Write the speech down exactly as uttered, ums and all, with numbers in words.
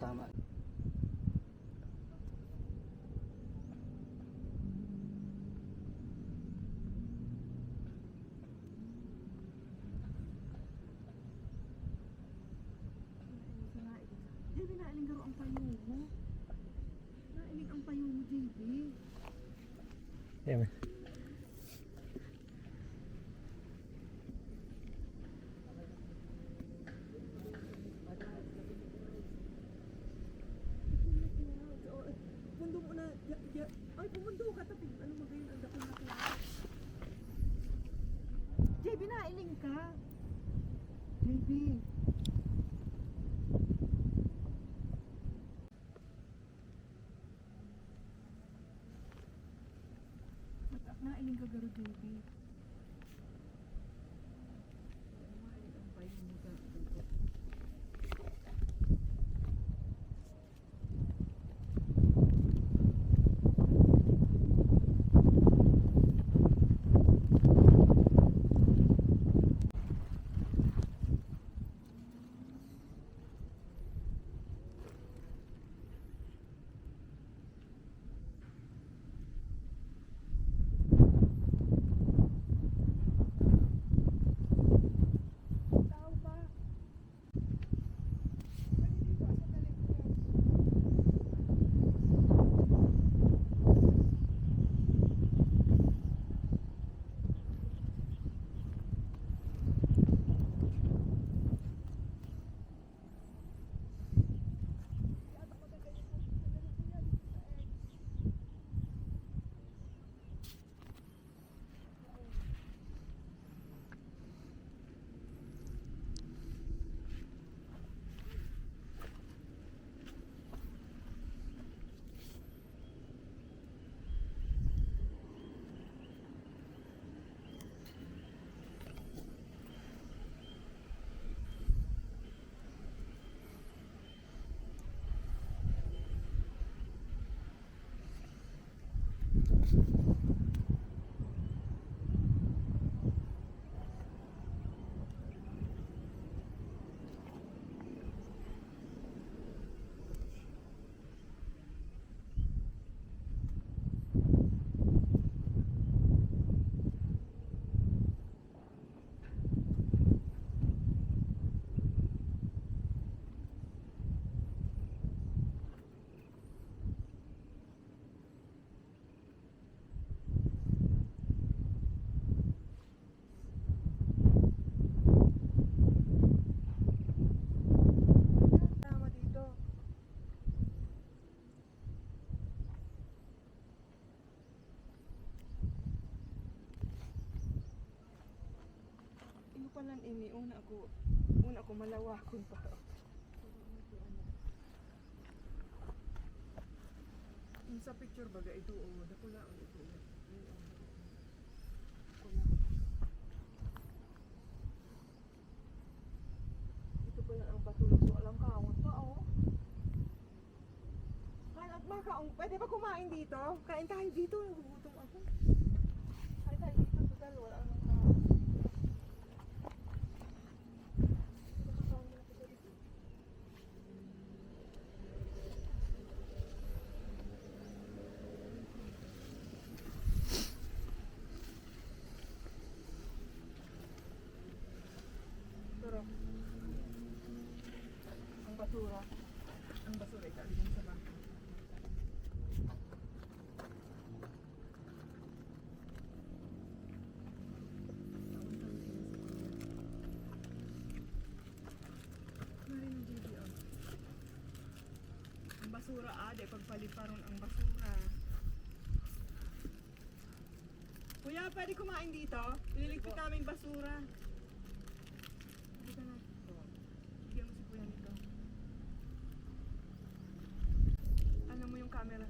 Tama. J B, nailing garo ang payo mo. Nailing ang payo mo, J B. Ayan. Pundo mo na, ya, ya. Ay, pumundo ka, tapi, ano, magayon ang dakul na klaro. J B, nailing ka. J B. Matak na, ining gagaro, J B. Tama dito. Ino pa lang ini, una ko, una ko malawakon pa. Yung sa picture baga ito, oh, dakula, oh, ito, oh. Ayun, oh. Dakula. Ito pa yan ang bato, so alam ka, awon pa, oh. Kaya at makaong, pwede ba kumain dito? Kain tayo dito, nagugutom ako. Kain tayo dito, total, wala nang tao. Pero, ang basura, ang basura, ikaligin sa bangko. Mari na, J B, oh. Ang basura, ah, di pagpaliparon ang basura. Kuya, pwede kumain dito? Ililigpit namin basura. Dito na. Bigyan mo si Kuya nito. Alam mo yung camera.